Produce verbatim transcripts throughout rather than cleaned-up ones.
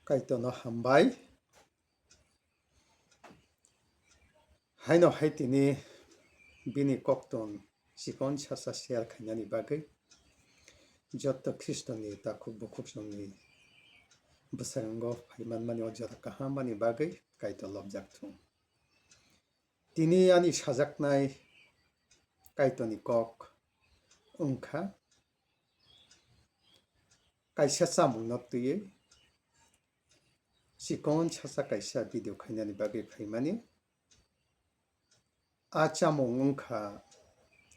Kaitorno hambai. Haino hai tini bini koktun chikon sasa share khainani bagwi, jotto Khristoni takhuk bukhuk songni bwskango phaimanmani o jora kaham bani bagwi Kaitor lobjak thung. Tini ani sajaknai Kaitorni kok wngkha, kaisa chamungno twiwi chikon sasa kaisa video khainani bagwi phaimani. A chamung wngkha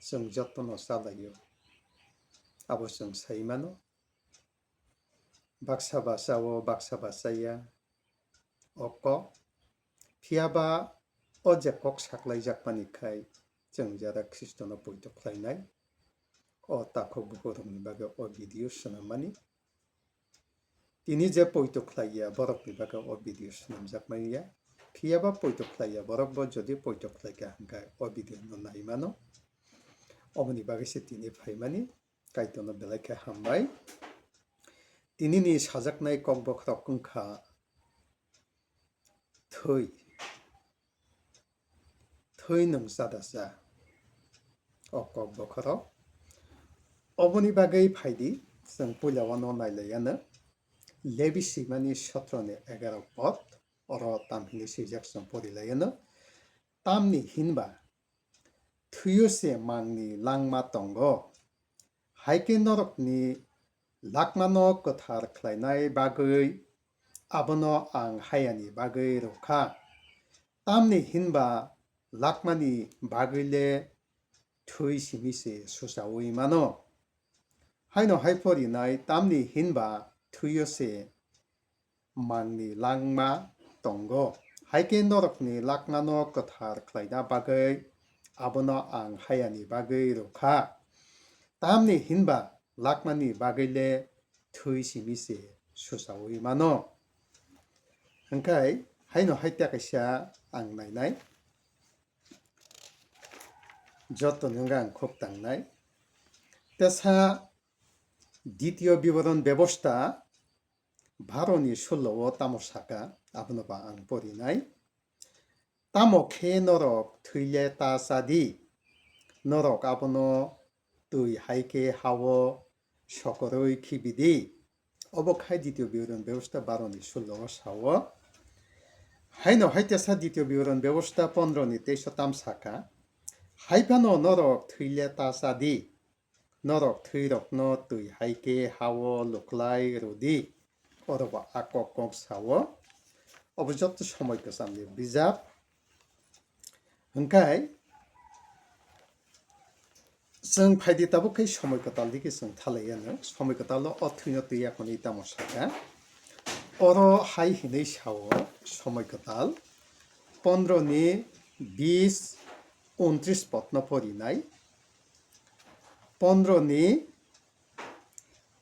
chwng jotono chalaio, abo chwng sai mano. Baksa ba chao, baksa ba chaya o kok. Phiya ba o je kok saklaijakmani khai chwng jara Khristono poito khlainai, o takhuk bukhuk rokni bagwi o video swnammani. Tini je poito khlaiya borokni bagwi o video swnamjakmani ya. Phiya ba poito khlaiya borok bo jodi poito khlaikha hwnkhe o video no nai mano. Oboni bagwi se tini phaimani. Kaitorno belai khe hambai. Tinini sajaknai kok bokhorok wngkha thwi. Thwi nwng chadasa o kok bokhorok. Oboni bagwi phaidi, chwng puila wano nailaiyano. Lebi swimani sotroni egaro pod, oro tam hinwi swijak chwng porilaiyano. Tamni hinba thwio se mangni langma tongo. Hai khe norokni lakmano kwthar khlainai bagwi abono ang hayani bagwi rw kha. Tamni hinba lakmani bagwi le thwi simi se suchaui mano. Haino hai porinai, tamni hinba thwio se mangni langma tongo. Hai khe norokni lakmano kwthar khlaina bagwi abono ang hayani bagwi rw kha. Tamni hinba lakmani bagwi le thwi simi se suchaui mano. Hwnkhe haino hai tei kaisa ang nainai. Jotoni wngkha ang khuk tangnai. Tesa Ditiyo Biboron Bebosta baroni sullo o tamo saka, abono ba ang porinai. Tamo khe norok thwile ta cha di, norok abono twi hai khe ha-o sokorwi khibi di. Obo khai Ditiyo Biboron Bebosta baroni sullo o sa-o. Haino hai tesa Ditiyo Biboron Bebosta pondroni teiso tam saka, hai phano norok thwile ta cha di. Norok thwirokno twi hai khe ha-o luklai rw di. Oro bo a kok kok sa-o. Obo joto Somoi Kwchamni bijap. Hwnkhe chwng phaidi tabuk khe Somoi Kwtal digi chwng thalaiya no. Somoi Kwtal o o thwino twi ya hwnwi tamo saka. Oro hai hinwi sa-o Somoi Kwtal pondroni bis untris podno porinai. Pondroni,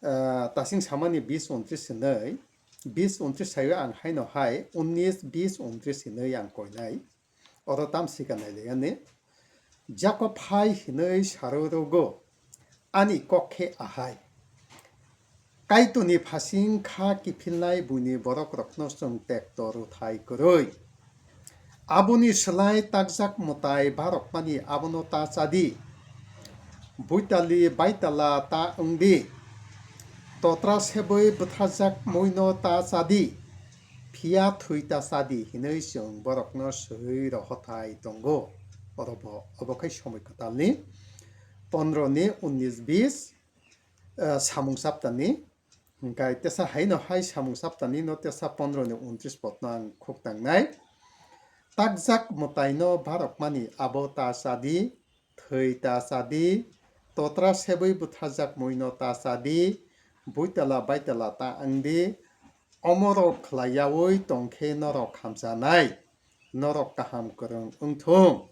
ah, tasing samani bis untris hinwi, bis untris sayo ang haino hai, unnis, bis, untris hinwi ang koinai. Oro tam sika nailaiyani. Jakob hai hinwi sarwi rwgo, ani kok khe ahai. Kaitorni phasing kha kiphilnai buini borokrokno chwng tekto rwthai kwrwi. Aboni slai takjak mwtai barokmani abono ta cha di. Buitali baitala ta wng di. Totra sebwi bwtharjak muino ta cha di. Phiya thwi ta cha di hinwi chwng borokno swi rohothai tongo. Oro bo, obo khai Somoi Kwtalni pondroni unnis bis, eh, samung chaptani. Hwnkhe tesa haino hai samung chaptani no tesa pondroni untris podno ang khuk tangnai. Takjak mwtaino barokmani abo ta cha di, thwi ta cha di, totra sebwi bwtharjak muino ta cha di, buitala baitala ta wng di, omorok khlai yaui tong khe norok hamchanai, norok kaham kwrwng wng thung.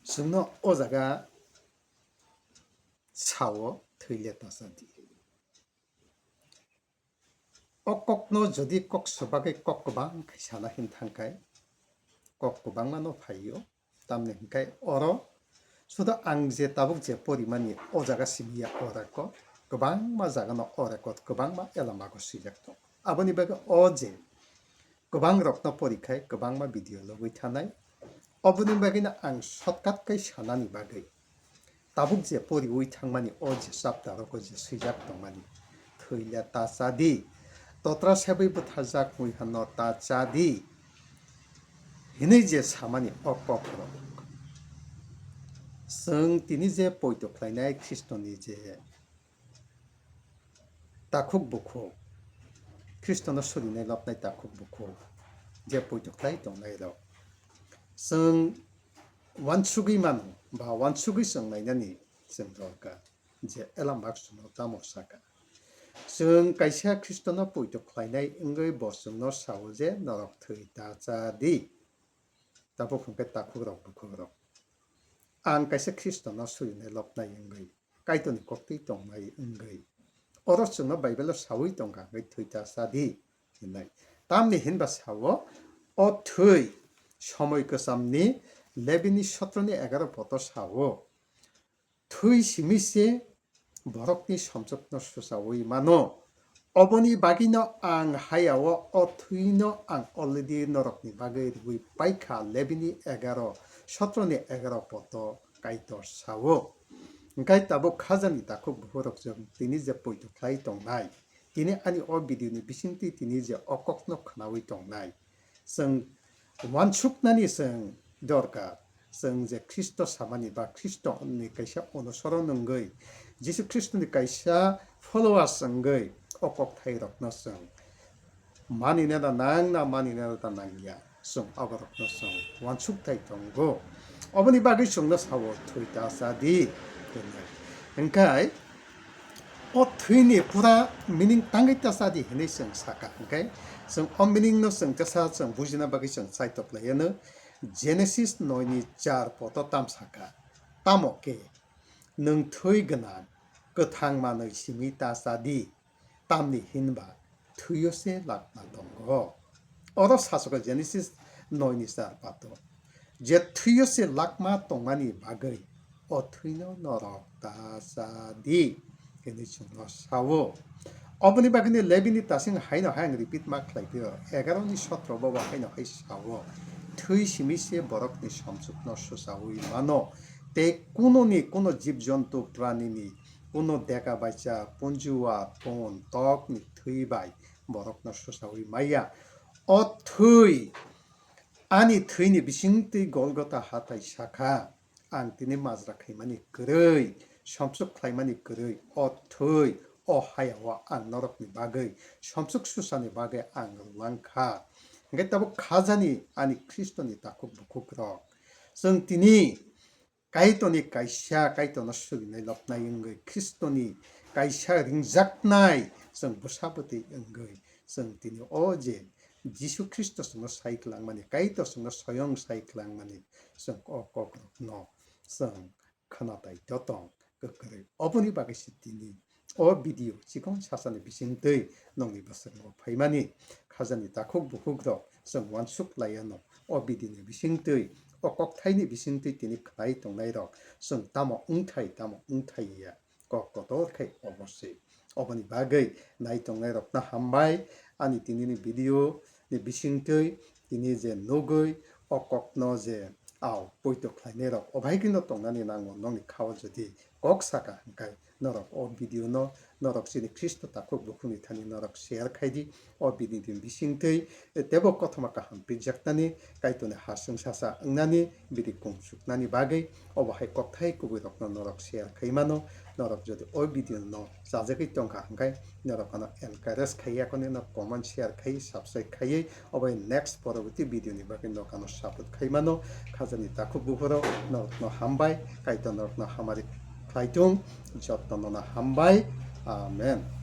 Chwngno o jaga sa-o, thwile ta cha di. O kokno jodi kok swbagwi kok kwbang khai sana hin thangkhai, kok kwbangma no phaio. Tamni hinkhai oro sudo ang je tabuk je porimani o jaga simi ya o record, kwbangma jaga no o record kwbangma elamago swijak tongo. Aboni bagwi o je kwbang rokno porikhai kwbangma video logwi thanai. Oboni bagwino ang shortcut kai sanani bagwi tabuk je poriwi thangmani o je chapter rogo je swijak tongmani, "Thwile ta cha di, totra sebwi butharjak muihanno ta cha di," hinwi je samani o kokrok. Chwng tini je poito khlainai Khristoni je takhuk bukhuk, Khristono surinai lobnai takhuk bukhuk, je poito khlai tongnai rok, chwng uansugwi mano ba uansugwi chwng nainani chwng dorkar je Elambak chwngno tamo saka. Chwng kaisa Khristono poito khlainai wngwi bo chwngno sao je, "Norok thwi ta cha di." Tabuk hwnkhe takhuk rok bukhuk rok, ang kaisa Khristono surinai lobnai wngwi, Kaitorni koktwi tongnai wngwi, oro chwngno Bible-o sawi tongkha hwnkhe, "Thwi ta cha di," hinwi. Tamni hinba sao, o thwi, Somoi Kwchamni Lebini sotroni egaro poto sao, thwi simi se borokni somsokno suchaui mano. Oboni bagwino ang hayao o thwino ang already norokni bagwi rwui paikha, Lebini egaro, sotroni egaro poto Kaitor sao. Hwnkhe tabuk khajani takhuk bukhuk rok chwng tini je poito khlai tongnai, tini ani o video ni bisingtwi tini je o kokno khwnaui tongnai, chwng uansuknani chwng dorkar. Chwng je Khristo samani ba Khristoni kaisa onusoron wngwi, Jisu Khristoni kaisa followers wngwi o kokthairokno chwng manina da nang na manina da nangya, chwng aborokno chwng uansukthai tongo. Oboni bagwi chwngno sao, "Thwi ta cha di," hwnwi. Hwnkhe o thwini pura meaning tangwi ta cha di hinwi chwng saka. Hwnkhe chwng o meaning no chwng teisa chwng bujina bagwi chwng chaitok lai anw. Genesis noi ni char poto tam saka, "Tamo khe nwng thwi gwnang kwthang manwi simi ta cha di, tamni hinba thwio se lakma tongo." Oro sasogo Genesis noi ni char poto, je thwio se lakma tongmani bagwi o thwino norok ta cha di, hinwi chwngno sao. Oboni bagwino Lebini tasing haino hai ang repeat ma khlai phio, egaro ni sotro bo haino hai sao, "Thwi simi se borokni somsokno suchaui mano, tei kunoni kuno jib jontu pranini, kuno deka bacha, punjua, pon, tokni thwi bai borokno suchaui maya. O thwi ani thwini bisingtwi Golgotha hathai sakha. Ang tini majra khaimani kwrwi, somsok khlaimani kwrwi, o thwi, o hayao ang norokni bagwi somsok susani bagwi ang rwlang kha." Hwnkhe tabuk khajani ani Khristoni takhuk bukhuk rok, chwng tini Kaitorni kaisa Kaitorno surinai lobnai wngwi, Khristoni kaisa ringjaknai chwng bwsa bwtwi wngwi, chwng tini o je Jisu Khristo chwngno sai kwlangmani, Kaitor chwngno soyong sai kwlangmani, chwng o kokrokno chwng khwnatai dotong kwkrwi. Oboni bagwi se tini o video chikon sasani bisingtwi nongni bwskango phaimani. Khajani takhuk bukhuk rok chwng uansuk laiano o video ni bisingtwi, o kokthaini bisingtwi tini khlai tongnai rok chwng tamo wngthai, tamo wngthai ya kok kotor khai obo se. Oboni bagwi nai tongnai rokno hambai, ani tinini video ni bisingtwi tini je nugwi o kokno je ao poito khlainai rok obaikhe no tongnani nango. Nongni khao jodi kok saka hwnkhe norok o video no norok chini Khristo takhuk bukhukni thani norok share khai di. O video ni bisingtwi tebo kothoma kaham pirjaknani, Kaitorni hasing sasa wngnani, bini kung suknani bagwi obo hai kokthai kubui rokno norok share khai mano. Norok jodi o video no chajagwi tongkha hwnkhe norok ano encourage khai yakoni no comment share khai subscribe khaiwi obo next poroboti video ni bagwi norok ano support khai mano. Khajani takhuk bukhuk rok norokno hambai, Kaitor norokno hamari khlai thung, jotono no hambai. Amen.